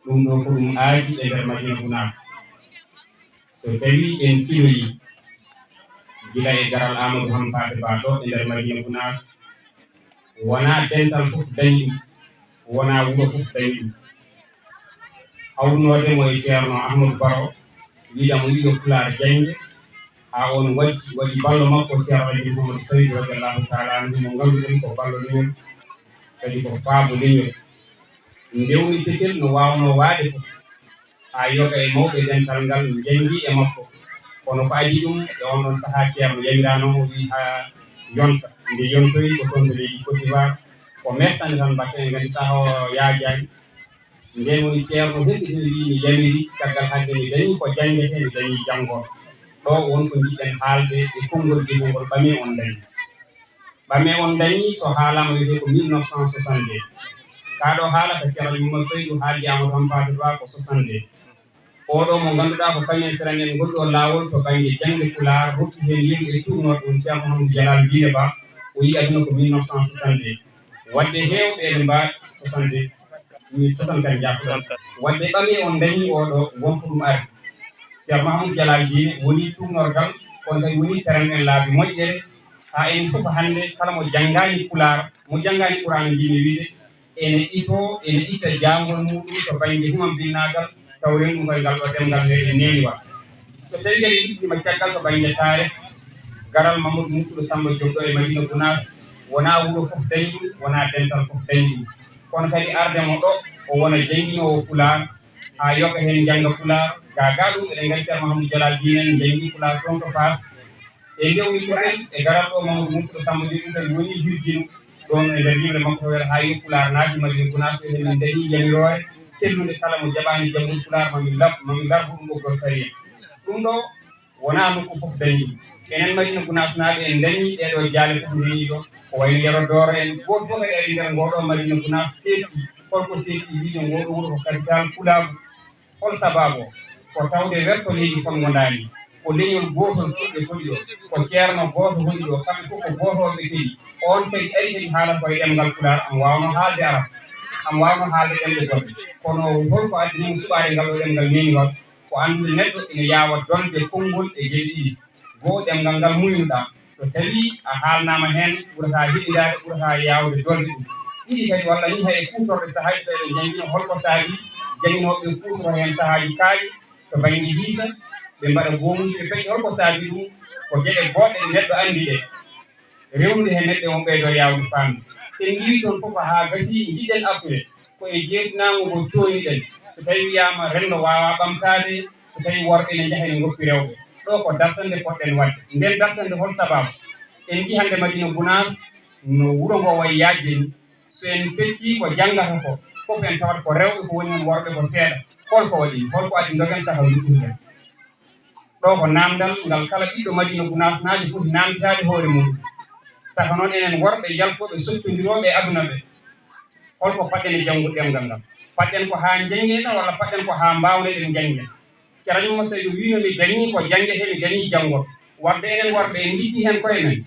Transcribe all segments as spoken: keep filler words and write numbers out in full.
Ɗum ɗo ko ɗum aadi e nder Madina Gunaas. So tawii en ciloyii gila e garal Amadou Hampate Ba ɗo e nder Madina Gunaas, wonaa dental fof dañi ɗum, wonaa wuro fof dañi ɗum. Hawrunoode mo e Ceerno Ahmadou Baro, wiida mo yiɗo Pulaar jaŋde, haa on waɗi, waɗi ballo makko Ceerno Alhaji Mouhamadou Saydou radiyallahu taala anhu, mo ngannduɗen ko ballo leñol, kadi ko faabo leñol. Ndewnitekel no waawnoo waade fof, haa yoga e mawɓe dental ngal njanngii e makko. Kono ko adii ɗum, e on ɗon sahaa Ceerno yamiraano mo, o wiyi haa yonta. Nde yontoyi ko toon to leydi Côte d'Ivoire, ko mettande tan mbaɗten, en nganndi sahaa o yaajaani. Ndeen woni Ceerno hesitini, wiyi mi yamiri, caggal hadde mi dañii ko janngetee, mi dañii janngooɓe. Ɗo won ko njiɗɗen haalde e konngol gimol ngol, ɓamee on dañii. Ɓamee on dañii, so haalaama, wiyetee ko mille neuf cent soixante-deux. Kaa ɗo haalata Ceerno Mouhamadou Saydou haaldi Amadou Hampate Ba ko soixante-deux. Oɗo mo ngannduɗaa ko kañum en feranɗen ngol ɗo laawol to bannge jaŋde Pulaar, rokki heen yimɓe e tuurnooɓe ɗum Ceerno Mouhamadou Jalal Diine Ba, o yii aduna ko mille neuf cent soixante-deux. Waɗde heewɓe eɓe mbaɗi soixante-deux, mi soixante-quatre njaafo. Waɗde ɓamee on dañii oɗo, won ko ɗum ari. Ceerno Mouhamadou Jalal Diine woni tuurnorgal, kono kadi woni feranɗen laabi moƴƴere, haa enen fof hannde kala mo janngaani Pulaar, mo janngaani Qur'aana njiɗmi wiide, ene itoo, ene itta jaangol muuɗum to bannge humambinnaagal, taw renndugol ngal ɗo ɗemngal nde e neeniwal. So tawii kadi en njiɗtiima caggal to bannge taarih, garal Mamadou Murtuɗo Samba Diop ɗo e Madina Gunaas, wonaa wuro fof dañi ɗum, wonaa dental fof dañi ɗum. Kono kadi arde mo ɗo, o wona jannginoowo Pulaar, haa yoga heen njannga Pulaar, gaa gaa ɗum eɗen nganndi Ceerno Mahamadou Jalal Diine en njanngii Pulaar toon to Faas. E ndewni ko en e garal ɗo Mamadou Murtuɗo Samba Diop ɗum kadi woni hirjino ɗoon e nder yimre makko to wiyata haa yo Pulaar naati Madina Gunaas, ko heen min dañii yamiroore sellunde kala mo jaɓaani janngol Pulaar ma min lab-, ma min largu ɗum ɓoggol sariya. Ɗum ɗo wonaa nokku fof dañi ɗum. Enen Madina Gunaasnaaɓe en dañii ɗee ɗoo jaale fof ndeeni ɗo, ko wayno Yero Dooro en, gooto fof kadi ari nder ngoo ɗoo Madina Gunaas seetti, holko seetti wiide ngoo ɗoo wuro ko capital Pulaagu. Hol sabaabu o? Ko tawde werto leydi fonngondaani, ko leñol gootol fulɓe koɗi ɗo, ko ceerno gooto woni ɗo, kamɓe fof ko gootooɓe kadi. Oon kadi ari kadi haalata koye ɗemngal Pulaar, am waawno haalde Arab, am waawno haalde ɗemɗe goɗɗe. Kono holko addani mo suɓaade ngal ɗoo ɗemngal neeniwal? Ko anndude neɗɗo ina yaawa dolde konngol e geɗe ɗiɗi. Goo, ɗemngal ngal muuynuɗaa, so tawii a haalnaama heen, ɓurataa heɓindaade, ɓurataa yaawde dolde ɗum. Ɗiɗi kadi, walla nii hay e kuutorɗe sahaaji, tawi eɗen njanngina holko saabii jannginooɓe ɓe kuutoro heen sahaaji kaaɗi to bannge hiisa, ɓe mbaɗa goomuuji, ɓe pecca. Holko saabii ɗum? Ko geɗe goɗɗe ɗe neɗɗo anndi ɗe. Rewrude heen neɗɗo, on ɓeydoo yaawde faamde. So en ngiwii toon fof haa gasii, njiɗɗen artude, ko e jeertinaango ngo cooñiɗen. So tawii wiyaama renndo waawaa ɓamtaade, so tawii worɓe ene njaha ene ngoppi rewɓe. Ɗo ko dartannde potɗen waɗde. Ndeen dartannde, hol sabaabu? En njii hannde Madina Gunaas no wuro ngo wayi yaajde ni. So en peccii ko janngata ko fof, en tawat ko rewɓe ko woni heen, worɓe ko seeɗa. Hol ko waɗi? Hol ko addi ndogen saka luttude? Ɗo ko naamndal ngal kala ɓiɗɗo Madina Gunaasnaajo foti naamnditaade hoore mum. Saka noon, enen worɓe yaltooɓe soccondirooɓe e aduna ɓe, holko paɗɗen e janngude ɗemngal ngal? Paɗɗen ko haa njannginen tan, walla paɗɗen ko haa mbaawneɗen njanngen? Ceerno Moussa Seydou wiino mi dañii ko janngetee, mi dañii janngoto. Wadde enen worɓe en njitti heen koye men.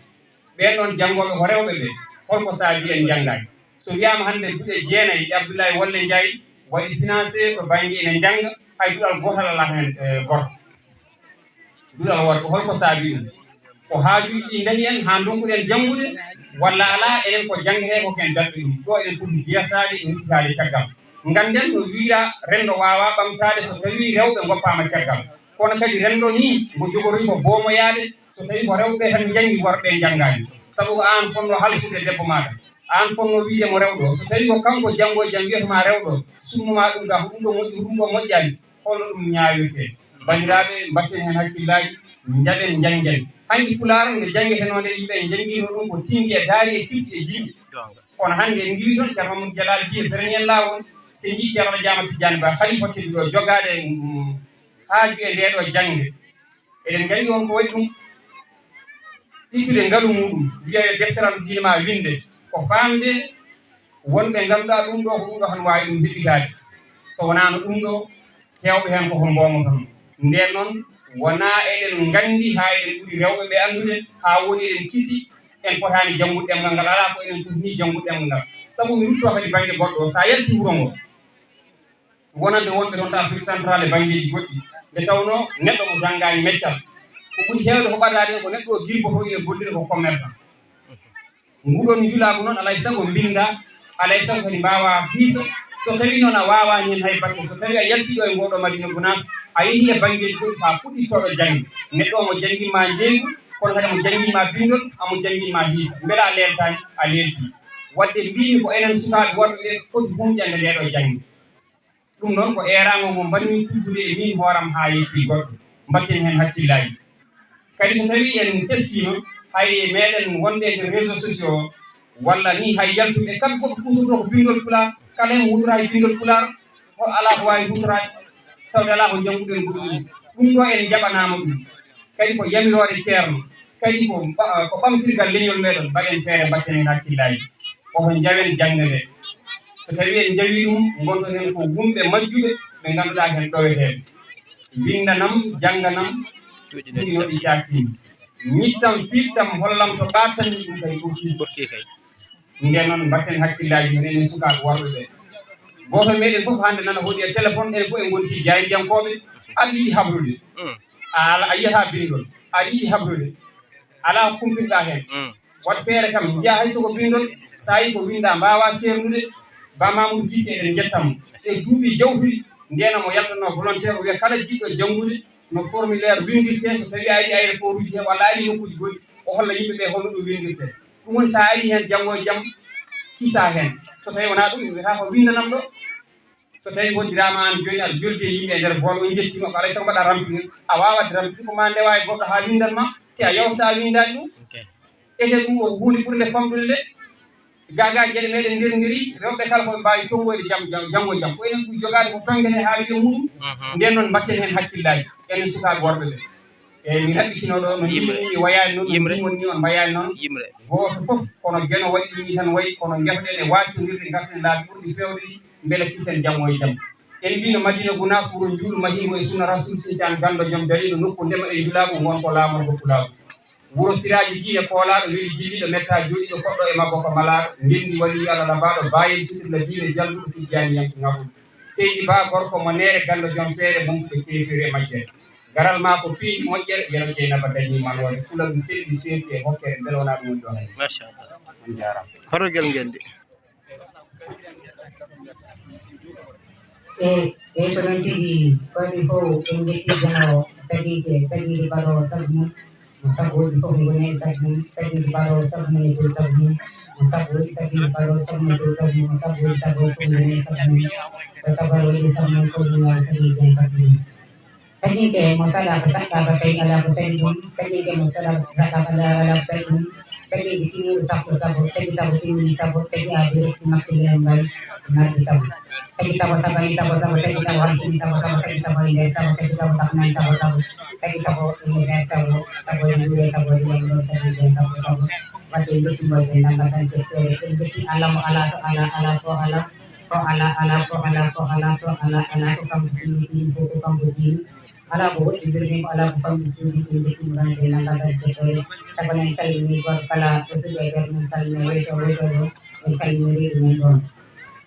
Ɓeen ɗoon janngooɓe ko rewɓe ɓe. Holko saabii en njanngaani? So wiyaama hannde duɗe jeenayi ɗe Abdoulaye Wolle Ndiaye waɗi financé to bannge ina njannga, hay duɗal gootal alaa heen, e, gorko. Duɗal worɓe, holko saabii ɗum? Ko haajuuji ɗi ndahi en haa ndonkuɗen janngude, walla alaa, enen ko janngetee ko ken daɗɓe ɗum? Ɗo eɗen poti jeertaade e ruttitaade caggal. Ngannden no wiira renndo waawaa ɓamtaade so tawii rewɓe ngoppaama caggal. Kono kadi renndo nii ngo jogori ko boomoyaade so tawii ko rewɓe tan njanngi, worɓe njanngaani. Sabu ko aan fotnoo halfude debbo maaɗa, aan fotnoo wiide mo rewɗo, so tawii ko kanko janngo e jam wiyata ma rewɗo, sunnu ma ɗum ga, ko ɗum ɗo moƴƴi, ko ɗum ɗo moƴƴaani, holno ɗum ñaawirtee? Banndiraaɓe, mbatten heen hakkillaaji, njaɓen, njanngen. Hanki Pulaar nde janngetenoo nde, yimɓe njanngiino ɗum ko tinndi e daari e tifti e jimɗi. Kono hannde en ngiwii toon Ceerno Mamadou Jalal Diine, fereñen laawol, so njii Ceerno Jaama Tijjaani Ba, halifa tedduɗo, jogaade, mm, haaju e ndee ɗoo jaŋde. Eɗen nganndi on ko waɗi ɗum, ittude ngalu muuɗum, wiya yo defteral diine ma winnde, ko faamde wonɓe ngannduɗaa ɗum ɗo, ko ɗum ɗo tan waawi ɗum heɓɓitaade. So wonaano ɗum ɗo, heewɓe heen ko ko mboomotono. Ndeen noon, wonaa eɗen nganndi haa eɗen ɓuri rewɓe ɓe anndude, haa woni eɗen kisi, en potaani janngude ɗemngal ngal, alaa ko enen poti nii janngude ɗemngal ngal. Sabu mi ruttoo kadi bannge goɗɗo o, so a yaltii wuro ngo, wonande wonɓe ɗon to Afrique centrale e banngeeji goɗɗi, nde tawnoo neɗɗo mo janngaani meccal, ko ɓuri heewde ko ɓadaade ko neɗɗo o girboto ine gollira ko commerçant. Nguɗon njulaagu noon alaa e sago mbinnda, alaa e sago kadi mbaawaa hiisa. So tawii noon a waawaani heen hay batte, so tawii a yaltii ɗo e ngooɗoo Madina Gunaas, a yehii e banngeeji goɗɗi, haa puɗɗittoɗo jannge, neɗɗo omo janngin ma njeeygu, kono kadi omo janngin ma binndol, omo janngin ma hiisa. Mbela a leeltaani? A leeltii. Waɗde mbiimi ko enen sukaaɓe worɓe ɓe poti huuñƴande ndee ɗoo jannge. Ɗum noon ko eeraango ngo mbaɗmi tuggude e miin hooram haa yettii goɗɗo. Mbatten heen hakkillaaji. Kadi so tawii en teskiima, hay meɗen wonde e nder réseaux sociaux o, walla ni hay yaltuɓe, kamɓe fof ɓe kuutortoo ko binndol Pulaar, kala heen mo huutoraaki binndol Pulaar, o alaa ko waawi huutoraade, tawde alaa ko njannguɗen goɗɗum. Ɗum ɗo en njaɓanaama ɗum. Kadi ko yamiroore ceerno, kadi ko mba-, ko ɓamtirgal leñol meɗen, mbaɗen feere mbatten heen hakkillaaji. Ko to njawen jannde nde. So tawii en njawii ɗum, ngonton heen ko wumɓe majjuɓe ɓe ngannduɗaa heen ɗoweteeɓe. Winndanam, jannganam, ɗuɗi no ɗi caaktiimi. Ñittam, fiiɗtam, hollam to ɓaattanmi ɗum kay ɓurtii. Ɓurtii kay. Ndeen noon, mbatten hakkillaaji heen, enen sukaaɓe worɓe ɓe. Gooto e meɗen fof hannde nana hoɗi e téléphone, en fof en ngontii jaayndiyankooɓe. Aɗa yiɗi habrude. Mm. A ala, a yiyataa binndol. Aɗa yiɗi habrude. Alaa ko kumpinɗaa heen. Mm. Waɗ feere kam, njiyaa hay so ko binndol, so a yii ko winndaa, mbaawaa seerndude. Ba Mamoudou Guissé, eɗen njetta mo. E duuɓi jawtuɗi, ndeen omo yaltatnoo volontaire, o wiya kala jiɗɗo janngude, no formulaire winndirtee, so tawii a arii aéroport uji hee, walla a arii nokkuuji goɗɗi, o holla yimɓe ɓe holno ɗum winndirtee. Ɗum woni so a arii heen janngo e jam, kisaa heen. So tawii wonaa ɗum, ɓe mbiyata ko winndanam ɗo. So tawii ngoddiraama aan jooni, aɗa joldi e yimɓe e nder vol, on njettiima, ko alaa e sago mbaɗa remplir. A waawaa waɗde remplir, ko maa ndewaa e goɗɗo haa winndan ma, te a yawta a winndaani ɗum. Ok. Ete ɗum ko huunde ɓurnde famɗude nde. Gaagaaji geɗe meɗen nderndiri, rewɓe kala ko ɓe mbaawi tonngoyde jam, jam, janngo e jam. Ko enen ɓuri jogaade ko tonnge nde haa wiya muɗum. Mhm. Ndeen noon mbatten heen hakkillaaji, enen sukaaɓe worɓe ɓe. Eeyi, mi raɓɓitinoo ɗo, no Yimre. Mbimi mi wayaani noon, no Yimre. Mbimon ni on mbayaani noon. Yimre. Gooto fof, kono Geno waɗi ɗum ni tan wayi, kono ngeto ɗen e waacondirde, ngarten laabi ɓurɗi feewde ɗi, mbele kisen janngo e jam. En mbino Madina Gunaas, wuro njuulu mahiingo e sunna Rasul, sincaan ganndo jom daliiɗo, nokku ndema e njulaagu, ngon ko laamorgo pulaagu. Wuro siraaji diine koolaaɗo, weli jilliiɗo, metta jooɗiiɗo, koɗɗo e makko ko malaaɗo, ngenndi waliyu Allah labaaɗo, baayen fitirla diine, jalluɗo tijjaaniyanke ŋaɓuɗo. Seydi Ba, gorko mo neere, ganndo jom feere, mumtuɗo keefeeri e majjere. Garal maa ko piindi moƴƴere, Yero Jeynaba dañii manoore, fulagu selli, seerti e hokkere, mbele wonaa ɗum woni ɗo hannde? Machallah. On njaaraama. Korogel ngenndi. E, e ko noon tigi, ko adii fof, en njettii Geno, sagiike, sagiike Baro, sabu mum, mo sagooji fof ngoni e sabu mum, sagiike Baro, sabu mum e dow tagu mum, mo sagooji, sagiike Baro, sabu mum e dow tagu mum, mo sagooji tago fof ngoni e sabu mum. So tagal waɗi sabu mum, ko ɗum waɗi sagiike en tagu mum. Saginke mo saɗaaka saɗɗaaka tawi alaa ko saɗi ɗum. Saginke mo saɗaaka saɗɗaaka alaa alaa ko saɗi ɗum. Saginke tiniiɗo tafɗo tabo, tagi tabo timmini tabo, tagi aabi rokki makko lembal, mardi tabo. Tagi tabo tabani tabo tabo, tagi tabo halfini tabo tabo, tagi tabo e nder tabo, tagi tabo tafnani tabo tabo, tagi tabo e nder tabo, tabo e nguure tabo, e nder tabo tabo. Wadde en njetti mboyde nanngal tan jettore, en njetti Allah mo alaa to alaa, alaa ko alaa, ko alaa, alaa ko alaa, ko alaa to alaa, alaa ko kanko tigi tigi fof ko kanko tigi. Alaa ko woɗɗi birni ko alaa ko famɗi suuɗi ɗum de timmoraade e nanngal kadi jettore. Sabu noon calminii gooto kala to suudu e nder mum, salminii woyto woyto ɗo, en calminii ɗumen ɗoon.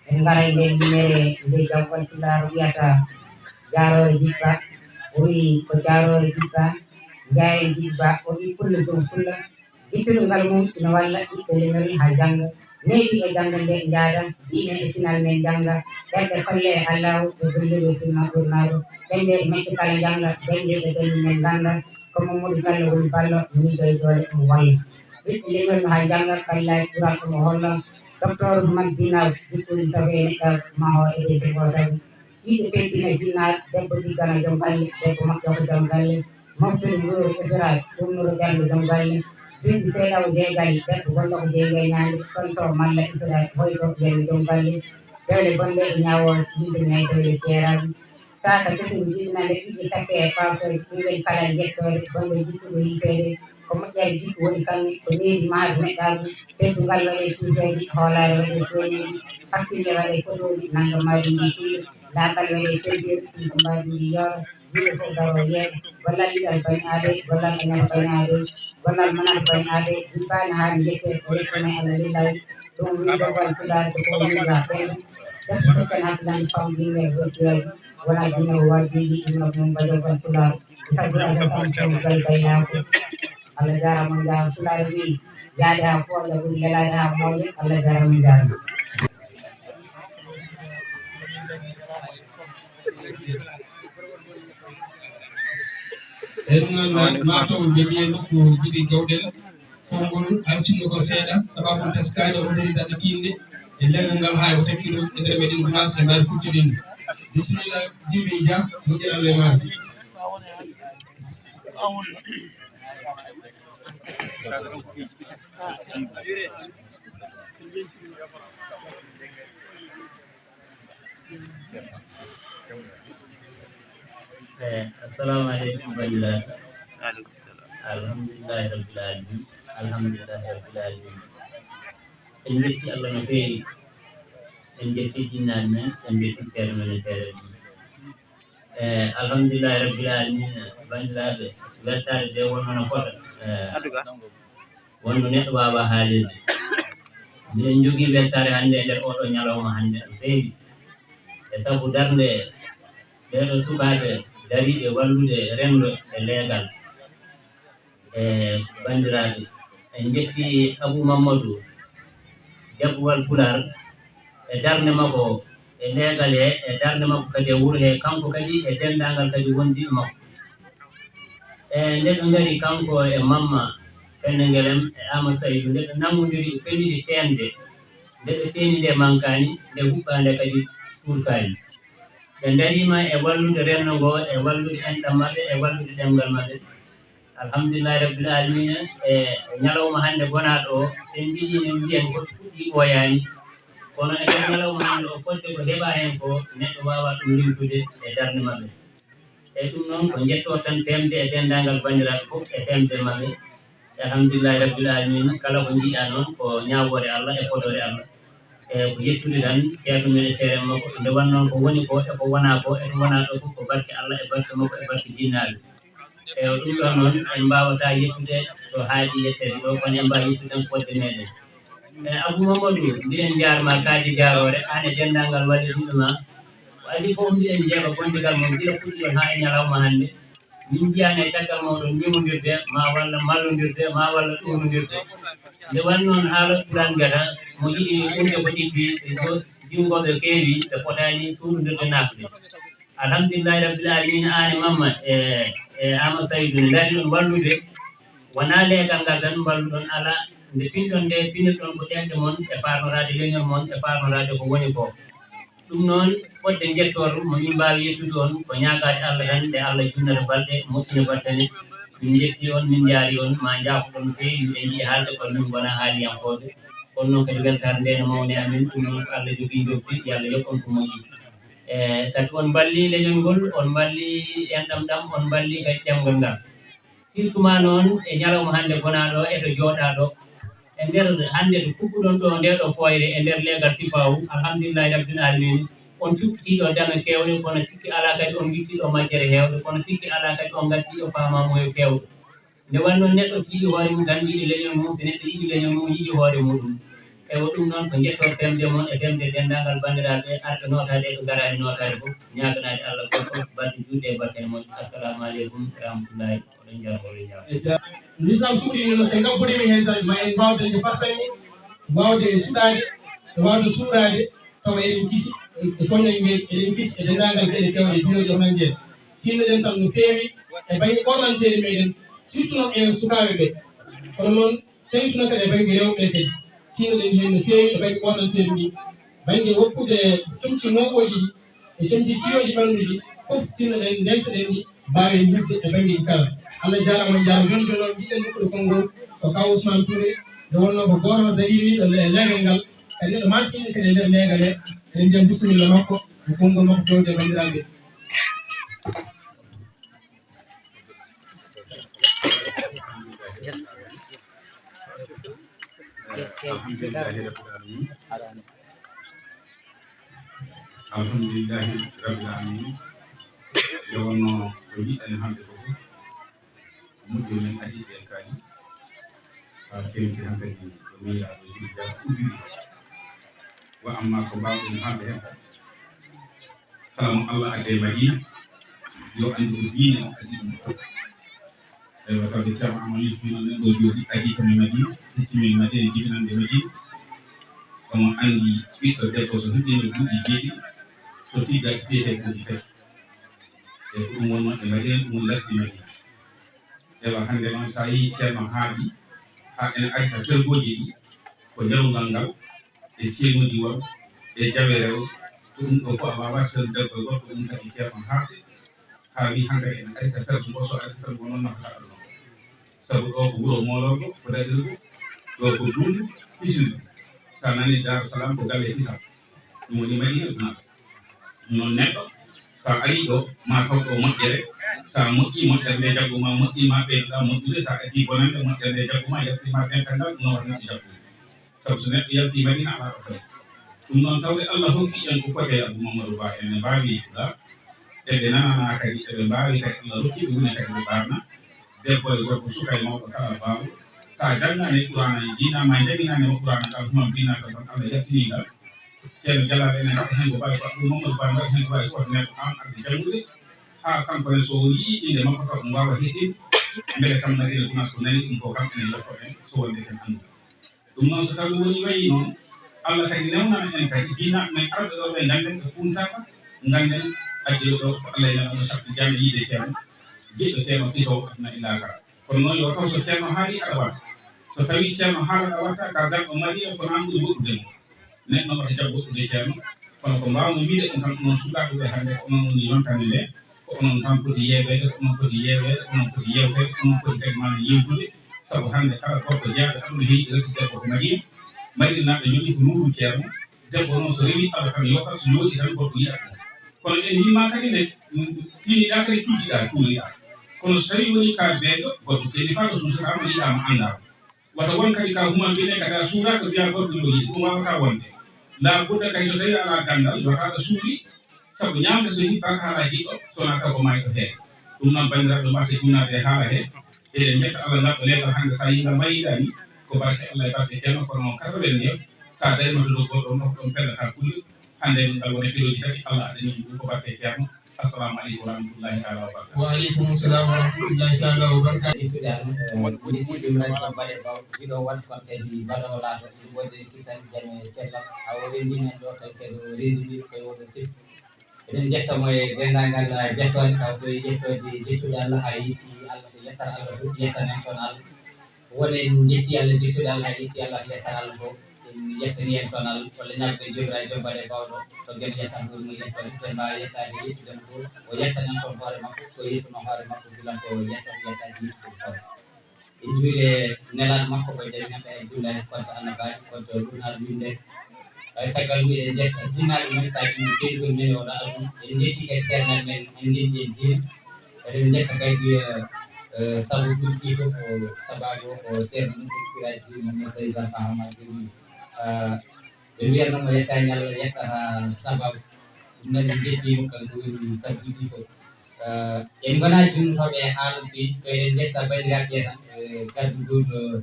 En ngaray nde yimere nde jawgal Pulaar wiyata jaaroore jiɗɗa, o wii ko jaaroore jiɗɗa, njaayeen jiɗɗa, o wii pulla joom pulla, Gittol ngal mum ina walla ɓiɓɓe leñol haa njannga, neeɓi e janngo nde njaada, diine e pinal men njannga, ɓerɗe kolle e Allaahu, ɓe gollirde sunna ɓurnaaɗo, ɓernde e mecce kala njannga, dañde e dañi men ngannda, ko Mamadou Diallo woni ballo, miijo e doole omo walla. Ɓiɓɓe leñol haa njannga, kallaaji ɓural omo holla, Docteur Oumar Binal, jikkuuji tawi e neɗɗo mahoo e deete gootal. Ɓiɗɗo teddina jinnaar, debbo diggana joom galle, debbo moƴƴo ko joom galle, moftude nguuru Israel, ɗumnoro ɓernde joom galle, duuɓi seeɗa o jeegaani, debbo gonɗo ko jeegaani ñaande, sonto malla Israel, hoyto ɓernde joom galle, dewle bonɗe e ñaawo, yimɓe nayi dewle ceeraaɗi. Saaka keso ngu jibinande ɓiɓɓe takke e paasooje, ɓinngel kala e njettoore, bonɗo jikku ɗo yiiteede, ko moƴƴere jikku woni kaŋŋe, ko needi mahaaɗo neɗɗaagu, teddungal waɗe tuufeeje, hoolaare waɗe sooneeji, hakkille waɗe koɗooji, nannga maayde ndi tiiɗo, laaɓal waɗe teddeere, sinko mbaadi ndi yoora, juuɗe fof daro yeeɗa, gollal yiɗal bañ aade, gollal añata bañ aade, gollal manata bañ aade, jippaani haa njettee ko yettane Allah lillahi, ɗum woni doggal pulaar ko fof woni haa ɓeyda. Gati ko ken hakkilan fam jinne gosiyal wona jinne o waddi ɗi ɗum no ɗum bajo gal pulaar. Sabu ala sam so gal baynaako. Allah jaaraama on jaaraama pulaar wi yaade haa ko Allah ɓuri yalaade haa mooƴe. Allah jaaraama on jaaraama. E ɗum noon mataw ɓe mbiye nokku jibi gawɗel. Konngol alsinno ko seeɗa, sababu taskaade o dañi daɗɗa tiinde e lelngal ngal haa o takkiro e nder meɗen France e mbayri kuccudin. Bisimilla, Jibi Dia, moƴƴere Allah e maɗa. Eh, assalamu aleykum, banndiraaɓe. Alhamdulillahi rabbil alamin. Alhamdulillahi rabbil alamin. En njetti Allah no feewi. En njetti jinnaaɓe men, en njetti ceerno men e seereeɓe men. Eh, alhamdulillahi rabbil alamin, banndiraaɓe, weltaare nde wonno no fota. Eh, wonno neɗɗo waawa haalirde. Miɗen njogii weltaare hannde e nder oɗo ñalawma hannde no feewi. E sabu darnde ɓeeɗo sukaaɓe dariiɓe wallude renndo e leegal. E banndiraaɓe, en njetti Abou Mamadou, jaɓɓuwal Pulaar, e darnde makko e leegal he, e darnde makko kadi e wuro he, kanko kadi e denndaangal kadi wondiiɓe makko. E nde ɓe ngari kanko e Mamma Penda Ngelem e Aama Saydu, nde ɓe nanngondiri e pelliɗe teeŋde, nde ɓe teeni nde mankaani, nde huɓɓaande kadi suurkaani. Ɓe ndariima e wallude renndo ngo, e wallude enɗam maɓɓe, e wallude ɗemngal maɓɓe. Alhamdulillahi rabbil alamina, e ñalawma hannde gonaaɗo o, so en njejii en mbiyen ko fuɗɗii ɓooyaani. Kono e nder ñalawma hannde o, fodde ko heɓaa heen ko, neɗɗo waawaa ɗum limtude e darnde maɓɓe. E ɗum noon ko njettoo tan feemde e denndaangal banndiraaɓe fof e feemde maɓɓe. Alhamdulillahi rabbil alamina, kala ko njiiɗaa noon ko ñaawoore Allah e fodoore Allah. E ko yettude tan ceerno men e seere makko, nde wannoo ko woni ko e ko wonaa ko e ko wonaa ɗo fof ko barke Allah e barke makko e barke jinnaaɓe. E ɗum ɗoon noon en mbaawataa yettude to haaɗi yetteede ɗo, kono en mbaawa yettude tan fodde meeɗen. E Abou Mamadou, mbiɗen njaarma kaaji jaaroore, aan e denndaangal wallitiiɓe ma. Ko adii fof mbiɗen njeeɓa gondigal mon gila puɗɗiɗon haa e ñalawma hannde. Min njiyaani e caggal mooɗon ñimondirde, ma walla mallondirde, ma walla ɗownondirde. Nde wannoo noon haala Pulaar mbiyata, mo yiɗi ɓurde ko ɗiggi, so jo-, so jinngooɓe keewi, ɓe potaani suuɗondirde naatde. Alhamdulillahi rabbil alamina, aan e Mamma e, e Aama Saydu, nde ndariɗon wallude, wonaa leegal ngal tan mballuɗon, alaa, nde pinɗon nde, pinirɗon ko ɗemɗe mon, e faarnoraade leñol mon, e faarnoraade ko woni ko. Ɗum noon, fodde njettoor mo min mbaawi yettude on, ko ñaagaade Allah tan, nde Allah junnata balɗe, moƴƴina battane. Min njetti on, min njaari on, ma njaafo on no feewi, miɗen yiɗi haalde kono min ngonaa haaliyankooɓe. Kono noon kadi weltaare nde no mawni e amen, ɗum noon ko Allah jogii njoɓdi, yo Allah yoɓ on ko moƴƴi. E, sabi on mballi leñol ngol, on mballi enɗam ɗam, on mballi kadi ɗemngal ngal. Surtout ma noon e ñalawma hannde gonaaɗo e to jooɗaaɗo. E nder hannde to kuɓɓuɗon ɗo nde ɗo fooyre e nder leegal sifaawu, alhamdulillahi rabbil alamin, on cuɓɓitii ɗo dame keewɗe, kono sikki alaa kadi on ngittii ɗo majjere heewde, kono sikki alaa kadi on ngattii ɗo faamaamuye keewɗo. Nde wannoo neɗɗo so yiɗi hoore mum tan yiɗi leñol mum, so neɗɗo yiɗi leñol mum, yiɗi hoore muɗum. Ewa, ɗum noon ko njettoor femde mon e femde denndaangal banndiraaɓe arɓe nootaade e ɓe ngaraani nootaade fof, ñaaganaade Allah gooto fof, baɗde juutde e battane moƴƴe. Assalamu aleykum wa rahmatullahi, oɗon njaarama, oɗon njaarama. Misal suuɗiino, so ngabbuɗiima heen tan, ma en mbaaw dañde fartaŋŋe, waawde e suɗaade, e waawde suuraade, tawa eɗen kisi e koñol ngel, eɗen kisi e denndaangal geɗe keewɗe, binooji o nannge. Tinnoɗen tan no feewi e baŋnge ɓornanteeri meɗen, surtout noon enen sukaaɓe ɓe. Kono noon, tawi tuna kadi e baŋnge rewɓe ɓe kadi, tinnoɗen heen no feewi e baŋnge ɓornanteeri ndi, baŋnge woppude comci mooɓooji ɗi, e comci ciyooji ɓalluɗi, fof tinnoɗen, ndeentoɗen ɗi, mbaawen hisde e baŋngeeji kala. Allah jaaraama, on njaaraama. Jooni, jooni noon, njiɗɗen nokkude konngol ko Kaw Ousmane Touré, nde wonnoo ko gooto dariiɗo e leegal ngal, kadi neɗɗo maantiiɗo kadi e nder leegal he. Eɗen mbiya bisimilla makko, ko konngol makko fewde e banndiraaɓe. Alhamdulillahi rabbil alamin. Alhamdulillahi rabbil alamin. Nde wonnoo ko njiɗɗen hannde ko fof, moƴƴo men adii ɓe kaali. Haa teeŋti hankadi ko miiraaɗo Jibi Dia uddiri. Wa amma ko mbaawɗen haalde heen, kala mo Allah addi e Madina, yo anndu ko diine o addi ɗum fof. Eywa, tawde Ceerno Amadou Yusuf noon, ɗo jooɗi, adii kam e Madina, hecci min Madina, jibinande Madina. Omo anndi ɓiɗɗo debbo so heɓiino duuɓi jeeɗiɗi, so tiggaaki fiyetee ko duuɓi tati. E ko ɗum wonnoo e Madina, ɗum woni lasɗi Madina. Eywa, hannde noon, so a yii Ceerno haaɗi, haa ene acca fergooji ɗi, ko njarungal ngal, e ceenuuji won, e jawe rew, ko ɗum ɗo fof a waawaa seedude e gorko, ɗum kadi Ceerno haaɗi, haa wii hankadi ene arita fergo ngo, so arita fergo ngo noon nafata aduna o. Sabu ɗo ko wuro moolorgo, ko daɗirgo, ɗo ko duundu hisirdu. So a nanii Daaru Salaam ko galle hisab. Ɗum woni Madina Gunaas. Noon neɗɗo, so a arii ɗo, ma taw ɗo moƴƴere, so a moƴƴii, moƴƴere nde jaggu ma, moƴƴii ma ɓeydoɗaa moƴƴude, so a addii bonannde, moƴƴere nde jaggu ma, yaltii ma dental ngal, ɗum noon wata neɗɗo jaggude. Sabu so neɗɗo yaltii Madina, alaa ɗo fayi. Ɗum noon, tawde Allah hokki en ko foti e Abou Mamadou Ba, en mbaawi yiɗude, eɓe nanana kadi, eɓe mbaawi kadi, Allah rokki ɓe woni kadi ɓe mbaarna. Debbo e gorko, suka e mawɗo, kala baawo. So a janngaani Qur'aana e diina ma, jannginanima Qur'aana ngal, huma binnaaka tan Allah yaltinii ngal. Ceerno Jalal ene mbaɗa heen ko mbaawi, ko Abou Mamadou Ba mbaɗa heen ko mbaawi, ko neɗɗo aan arde janngude, haa kanko ne so o yii innde makko taw ɗum waawa heɗin, mbele kam Madina Gunaas ko nani ɗum ko kam ene yetto en, so wonde en anndu. Ɗum noon, so tawi woni wayi noon, Allah kadi newnana en kadi, diinaaɓe men arɓe ɗo ɓe ngannden ɓe kuuntaaka, ngannden addi ɗo ko Allah e Nelaaɗo sakko jannde yiide Ceerno, jeɗɗo Ceerno Pisow aduna e laakara. Kono noon yo taw so Ceerno haali aɗa waɗa. So tawii Ceerno haalataa waɗataa ka garɗo Madina ko nan ɓuri woɗɗude mo. Neɗɗo wata jaɓ woɗɗude Ceerno. Kono ko mbaawmi wiide ɗum tan, onon sukaaɓe ɓe hannde ko onon woni yontande nde. Ko onon tan poti yeeweede, ko onon poti yeeweede, ko onon poti yeewteede, ko onon poti kadi maa yewtude. Sabu hannde kala gorko jeyaaɗo aduna heewi resi debbo ko Madina. Madinaaɓe njogii ko nuuru Ceerno. Debbo noon so rewii Allah tan yooɓat, so yooɗii tan gorko yiɗat ɗum. Kono en wiimaa kadi nde, mm, tiniɗaa kadi cuddiɗaa, cuuriɗaa. Kono so tawii wonii ka beejo, gorko kadi faa ɗo suusataama, yiɗaama, anndaama. Wata won kadi ka human mbine kadi a suuraaka, mbiyaa gorko yo yiɗ, ɗum waawataa wonde. Laa budda kadi so tawii alaa ganndal, yo taa aɗa suuri, sabu ñaamde so hippaaka haalaa jiɗɗo, so wonaa taw ko maayɗo heen. Ɗum noon, banndiraaɓe, mbasa junnaade e haala hee. Eɗen njetta Allah ngal ɗo leeɓal hannde, so a yii ngal mbayiɗaa ni, ko barke Allah e barke Ceerno, kono noon quatre-vingt-neuf, so a darima to dow goɗɗo on, ko ɗon pellataa kulle. Hannde ngal wona kiloji tati, Allah addani ɗum ko barke Ceerno. Assalamu aleykum wa rahmatullahi taala wa barakatuh. Wa aleykum salam wa rahmatullahi taala wa barakatuh. Ittude an, eh, wonde ɗum radio mbaɗe baw, jiɗo waɗ kon kadi mbaɗo laato, ɗum wonde kisan jame cellal. A o renndinen ɗo kadi kadi o renndini ko e oɗo sifo. Eɗen njetta mo e denndaangal jettoode, taw koye jettoode, jettude Allah haa yetti Allah, to yettere Allah fof yettanen toon Allah. Won en njetti Allah, jettude Allah haa yetti Allah, to yettere Allah fof. En yettani en toon Allah, walla ñaagoɗen Joomiraaɗo Joom Baɗe Bawɗo, to Geno yettan ɗum mo yettani, to en mbaawa yettaade yettude mo ɗum, o yettanen toon hoore makko, ko yettuno hoore makko gila ko yettata, yettaade yettude toon. En njuule nelaaɗo makko ko jami nata e juulaade konto annabaaji, konto ɗum ar winde. Ay, caggal mum eɗen njetta jinnaaɓe men, sabi ɗum ɓeyngol men e oɗo aduna. En njetti kadi seernaaɓe men, en ndenndi en diine. Eɗen njetta kadi, eh, eh, sabu ɗum ɗi fof, o sababu o Ceerno Moussa Siraji Dine, Moussa Seydi Alpha Hamad Dine. Eh, ɓe mbiyatnoo mo yettaani Allah, yettata sababu. Ɗum noon en njettii mo, kanko woni sabu ɗi fof. Eh, en ngonaa junnotooɓe e haala no feewi, ko eɗen njetta banndiraaɓe ɓe tan, eh, gardugol, eh,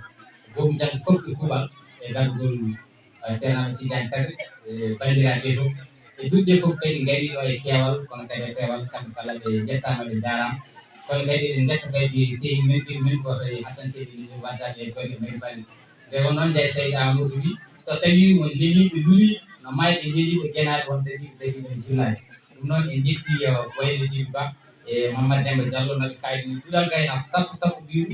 goomu janngo fof e kuuɓal, e gardugol, eh, Ceerno Amadou Tidiane Kase, eh, banndiraaɓe fof. E duɗe fof kadi ngarii ɗo e keewal, kono kadi e peewal, kamɓe kala ɓe njettaama, ɓe njaaraama. Kono kadi eɗen njetta kadi sehi men, ɓiy men, gooto e hattanteeɓe men, waddaade e golle men balɗe. Nde won noon, Njaay Seydi Amadou wi, so tawii won leliiɓe lulii, no maayɓe leliiɓe genaaɓe, won dadiiɓe dadiiɓe no jullaade. Ɗum noon, en njettii, eh, wayno Jibi Ba e Mamadou Demba Diallo, no ɓe kaawi ɗum. Duɗal gaynaako sappo, sappo ɓiyum,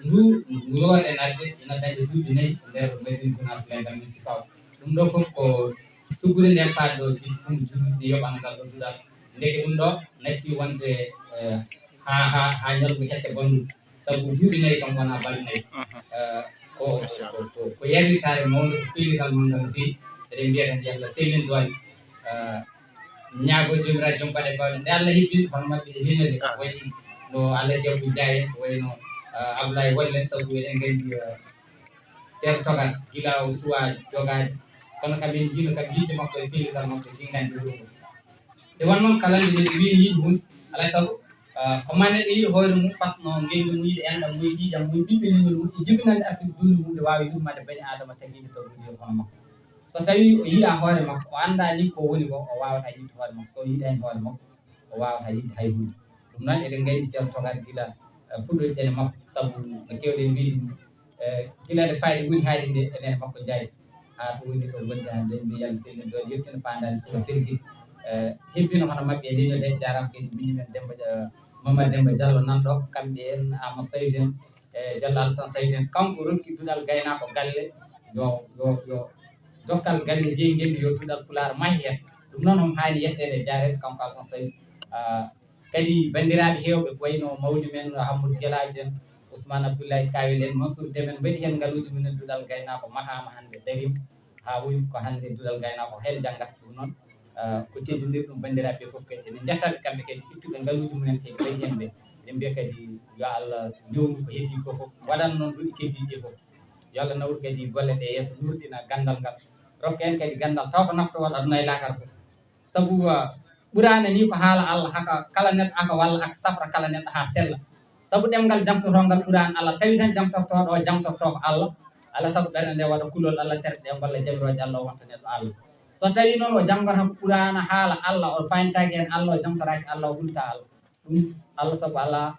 ndu, ndu yoore en adde, ina daña duuɓi nayi e nder Madina Gunaas, leegal men Sifaw. Ɗum ɗo fof ko tuggude nden faade ɗo, Jibi Kumba Juuɗe, ne yoɓana ngal ɗo duɗal. Ndeke ɗum ɗo natti wonde, eh, haa, haa, haa ñalngu tacca banndum. Sabu duuɓi nayi kam wonaa balɗe nayi. Eh, ko, ko, ko, ko yarlitaare mawnde, ko pellital manngal no feewi. Eɗen mbiya tan yo Allah sellin doole. Eh, ñaago Joomiraaɗo Joom Baɗe Bawɗe. Nde Allah hebbini, hono maɓɓe e leñol, ko wayi no Alaji Abdou Ndiaye en, ko wayi no, eh, Abdoulaye Wall en, sabu eɗen nganndi, eh, Ceerno Togal, gila o suwaa jogaade. Kono kam en njiino kam yiɗde makko e pellital makko, jinngande ɗum. Nde won noon kala nde men wiini yiɗi hunde, alaa e sago, ah, ko maa neɗɗo yiɗi hoore mum, fasno ngenndiigu mum, yiɗi enɗam mum, yiɗi ƴiiƴam mum, ɓiɓɓe leñol mum, e jibinande Afrik duunde mum, nde waawi yurmaade bani Aadama tagiiɗo taw ɗum yeru hono makko. So tawii o yiɗaa hoore makko, o anndaa ni ko woni ko, o waawataa yiɗde hoore makko. So o yiɗaani hoore makko, o waawataa yiɗde hay huunde. Ɗum noon, eɗen nganndi Ceerno Togaar gila, eh, puɗɗoɗen e makko, sabu no keewɗen wiyde ni, eh, gila nde fayde woni haayde nde, enen e makko njaay. Haa to woni to ngonti hannde, mbi yalla seydi ɗo yettina faandaani suka fergi. Eh, hebbino hono maɓɓe e leñol he, jaaraama kadi miñi men Demba Dia-, Mamad Demba Diallo nan ɗo, kamɓe en, Ama Saydu en, e Diallo Alassane Saydu en. Kanko rokki duɗal gaynaako galle, yo, yo, yo dokkal galle jeyi ngenndi, yo duɗal Pulaar mahi heen. Ɗum noon omo haani yetteede e jaareede, kanko Alassane Saydu. Ah, kadi banndiraaɓe heewɓe ko wayno mawni men Hammadou Gelaajo en, Ousmane Abdoulaye Kawel en, Mansour Deme en, mbaɗi heen ngaluuji mumen, duɗal gaynaako mahaama hannde dariima, haa woni ko hannde duɗal gaynaako heen janngata. Ɗum noon, ah, ko teddindirɗum banndiraaɓe fof kadi. Eɗen njettaɓe kamɓe kadi ittuɓe ngaluuji mumen kadi mbaɗi heen ɓe. Eɗen mbiya kadi yo Allah newnu ko heddii ko fof, waɗan noon duɗi keddiiɗi ɗi fof. Yo Allah nawru kadi golle ɗe yeeso, nuurɗina ganndal ngal, rokka en kadi ganndal taw ko naftowal aduna e laakara fof. Sabu, ah, Quraana ni ko haala Allah, haka kala neɗɗo aka walla aka safra kala neɗɗo haa sella. Sabu ɗemngal jaŋtortoongal Quraana Allah, tawi tan jaŋtortooɗo o jaŋtortoo ko Allah, alaa sago ɓernde nde waɗa kulol Allah, terɗe ɗe ngolla jamirooje Allah, o wonta neɗɗo Allah. So tawii noon o janngata ko Quraana haala Allah, o faayintaake heen Allah, o jaŋtoraaki Allah, o hulta Allah. Ɗum Allah sabu alaa,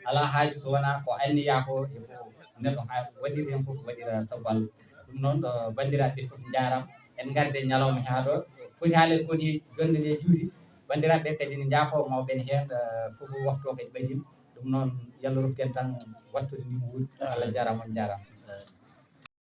alaa haaju so wonaa ko anniyaa ko e ko neɗɗo haa waɗiri heen fof waɗira sabu Allah. Ɗum noon, ɗo banndiraaɓe fof njaaraama. En ngarde ñalawma haa ɗo. Foti haalde ko woni jonde nde juuti. Banndiraaɓe kadi ne njaafoo mawɓe ne heen, eh, fof waktu o kadi ɓadii. Ɗum noon, yo Allah rokku en tan wattude ni wuuri. Allah jaaraama, on njaaraama.